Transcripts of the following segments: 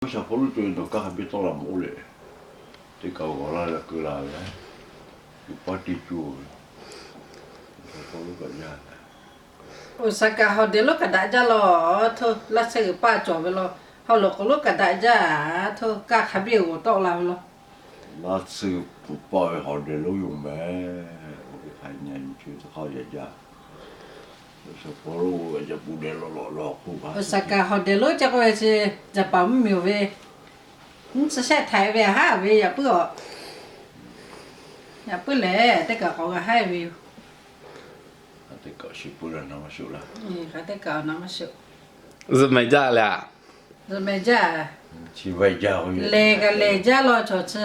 G'uiˬ sha hpawˇ lonˉ co e dawˬ kaˇ hk'a biˇ tawˆ la mawˬ oˇ leh, teˇ kaꞈ g'awˬ laˇ ve keu la ve, yuˬ paˇ teˇ cuˇ ve, g'uiˬ sha hpawˇ lonˉ kaꞈ yaˇ. G'uiˬ sha kaꞈ hawˬ dehˬ lonˉ kaꞈ daꞈ jaˇ law. Htawˇ laˇ tsuhˇ g'uiˬ paˇ cawˬ ve law. Haw loꞈ k'oˍ lonˉ kaꞈ daꞈ jaˇ. Htawˇ kaˇ hk'a biˇ g'awˬ tawˆ la ve law. Laˇ tsuhˇ g'uiˬ paˇ ve hawˬ dehˬ lonˉ yoˬ mehˍ. Oˇ ve hk'a nyi nyi chi teˇ hk'aˇ yaꞈ jaˇ. G'uiˬ sha kaꞈ hawˬ dehˬ lonˉ ce k'oˆ ve chi, Jaˍpaˍ mvuhˇmiˬ ve, mvuhˇ tcuh shehˆ htaiꞈ ve a haˉ ve yaꞈ puiˉ a. Yaꞈ puiˉ lehˬ teˇ kaꞈ k'awꞈ g'a haiˉ ve yoˬ. Teˇ kaꞈ awˬ na maˇ shuˍ. Zuhꞈ mehˍ jaˇ leh a. Zuhꞈ mehˍ jaˇ. Lehˬ kaꞈ lehˬ jaˇ law chaw chi.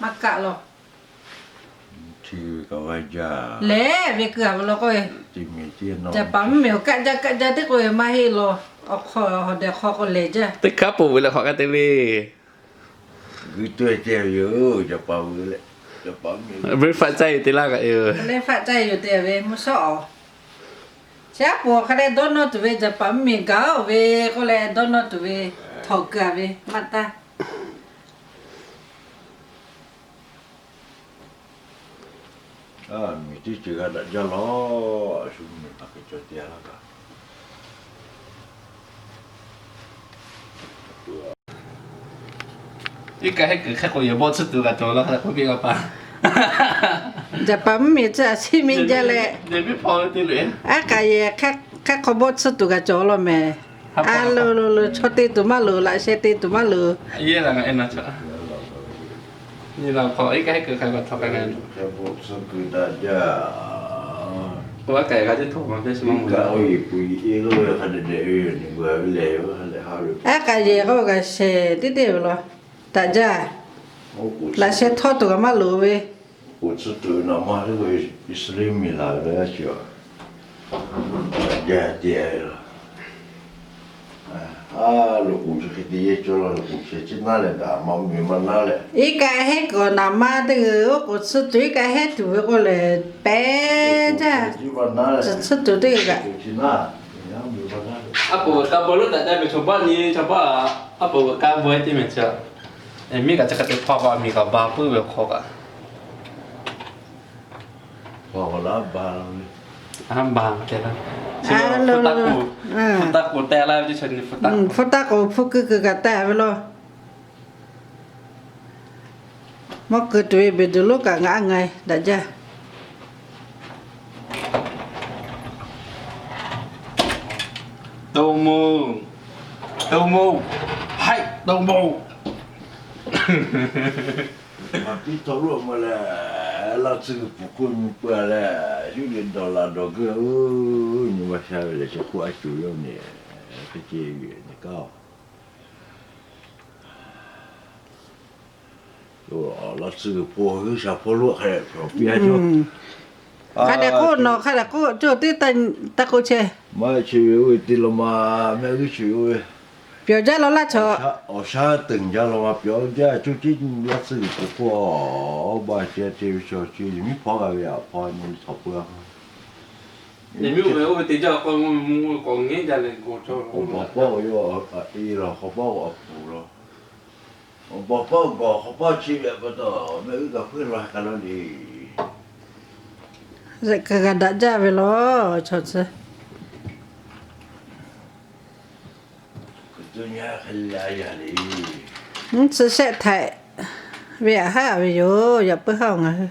Maˇ kaˆ law. Lehˬ ve keu a ve law k'oˆ ve, Jaˍpaˍ mvuhˇmiˬ awˬ kaˆ jaˇ kaˆ jaˇ teˇ k'oˆ ve maˇ heˆ law. Awˬ hk'aw hawˬ dehˬ hk'aw k'o lehˬ jaˇ. Teˇ hk'aˉ poˬ ve leh hk'awꞈ k'ai te le. G'uiˬ tuˬ te ve yoˬ. Jaˍpaˍ mvuhˇmiˬ leh, Jaˍpaˍ mvuhˇmiˬ leh faˆ caˇ yoˬ te laˇ kaꞈ yoˬ. Leh faˆ caˇ yoˬ te ve mvuhˇ shawˉ awˬ. Chi aˉ poˬ hk'a leh dawˇ nawˇ tuˬ ve Jaˍpaˍ mvuhˇmiˬ gaˬ oˬ ve k'oˆ leh dawˇ nawˇ tuˬ ve htawnˍ keu a ve maˇ taˇ. Miˬ teˇ ceuˬ g'a daꞈ jaˇ law. A shu miˬ hk'aˬ hk'e cawˬ te a laˇ kaꞈ. Iˉ kaˆ hehˉ kuiˬ hk'e k'o yehˬ bawˆ tsuhˇ tuˬ kaꞈ cawˬ laˇ hk'a k'oˆ piˇ g'a pa. Jaˍpaˍ mvuhˇmiˬ tcuh a ciˉ miˇ jaˇ leh, aˉ kaꞈ yehˬ hk'e k'o bawˆ tsuhˇ tuˬ kaꞈ cawˬ law mehˍ. A lo lo lo chaw te tuˬ maˇ loˍ, laꞈ sheh te tuˬ maˇ loˍ. Aˉ kaꞈ yehˬ k'o g'a shehˍ teˇ teˇ ve law. Daꞈ jaˇ. Laꞈ sheh htawˇ tuˬ kaꞈ maˇ loˍ ve. K'oˍ tsuhˇ tuˬ naꞈ ma teˇ k'o Iˉsaˍreˍlaˆ miˬ laˬ ve a chi a, jaˇ te a laˬ. A, loꞈ k'oˍ chi hk'e te yehˇ cawˇ laˇ, loꞈ k'oˍ chi chi naˉ leh daꞈ ma miˬ ma naˉ leh. Iˉ kaˆ hehˉ kuiˬ naꞈ ma teˇ g'uiˬ oˉ k'oˍ tsuhˇ tuˬ iˉ kaˆ hehˉ tuˬ ve k'o lehˬ pehˉ jaˇ. Tsuhˇ tuˬ teˇ g'uiˬ kaꞈ. Aˉ poˍ g'uiˬ k'a bawˬ lonˉ daꞈ jaˇ ve chaw baˆ nyi chaw baˆ, aˉ poˍ g'uiˬ k'a bawˬ e teˇ mehˍ chi a. Miˇ kaꞈ chi hk'e te hpaw k'a miˬ kaꞈ ba puiˉ ve hk'aw kaꞈ. Hpaw k'a laˇ ba, a ba te la. Hpu taˇ k'oˍ te la ve, hpu taˇ k'oˍ hpu kuiˬ kuiˬ kaꞈ te ve law. Mawˇ kuiˬ tuˬ ve beˬ duˬ lonˉ kaꞈ ngaˬ a ngaˬ daꞈ jaˇ. To mo, to mo, haiˉ to mo. Maˍ piˇ taw lo ma leh, laˇ tsuhˇ g'uiˬ pfuhˍ hk'oˆ nyi peuˬ leh, shuˉ le dawˬ laˬ dawˬ geuˆ, nyi ma sha ve lehˬ chi hk'oˆ a cuˬ yoˬ nyi, teˇ ceuˬ ve nyi kaˇ oˬ. Laˇ tsuhˇ g'uiˬ pfuhˍ G'uiˬ sha hpawˇ lo hk'a dehꞈ cawˬ piˇ a cawˬ. Hk'a dehꞈ k'oˆ nawˬ hk'a dehꞈ k'oˆ cawˬ teˇ taˇ k'oˆ chehˇ. Maˇ heˆ chi ve oˇ ve te law ma, mehˆ g'uˇ chi oˇ ve. Pyawˬ jaˇ law laˇ chaw. Awˬ shaˉ teunˍ jaˇ law ma pyawˬ jaˇ, cuˇ ciˉ laˇ tsuhˇ g'uiˬ pfuhˍ hk'oˆ, awˬ ba ceh te ve chaw chi miˉ hpaw g'a ve a hpaw nyi ve htawnˍ peuˬ a. Miˉ oˇ ve oˇ ve te jaˇ k'o, mvuhˇ k'awꞈ ngehˉ jaˇ leh gawˬ cawˬ. Awˬ baˬ paˇ yawˇ a e laˬ, hk'awꞈ paˇ awˬ puˍ law. Awˬ baˬ paˇ gawˬ hk'awꞈ paˇ chi ve a pa taw, mehˆ g'uˇ kaꞈ hpuiˇ law k'a laˇ le. G'a daꞈ jaˇ ve law chaw tcuh. Mvuhˇ tcuh shehˆ htaiꞈ ve a haˉ ve yoˬ. Yaꞈ puiˉ haˉ ngaˬ hui.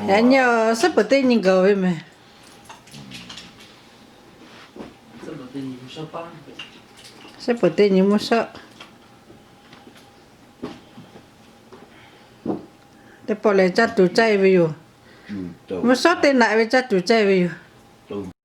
Yaꞈ nyi suhˉ peuˬ teˇ nyi gaˬ ve mehˍ. Suhˉ peuˬ teˇ nyi mvuhˇ shawˉ. Teˇ pawˆ lehˬ caˇ tuˬ caˇ e ve yoˬ. Mvuhˇ shawˉ teˇ naꞈ ve caˇ tuˬ caˇ e ve yoˬ.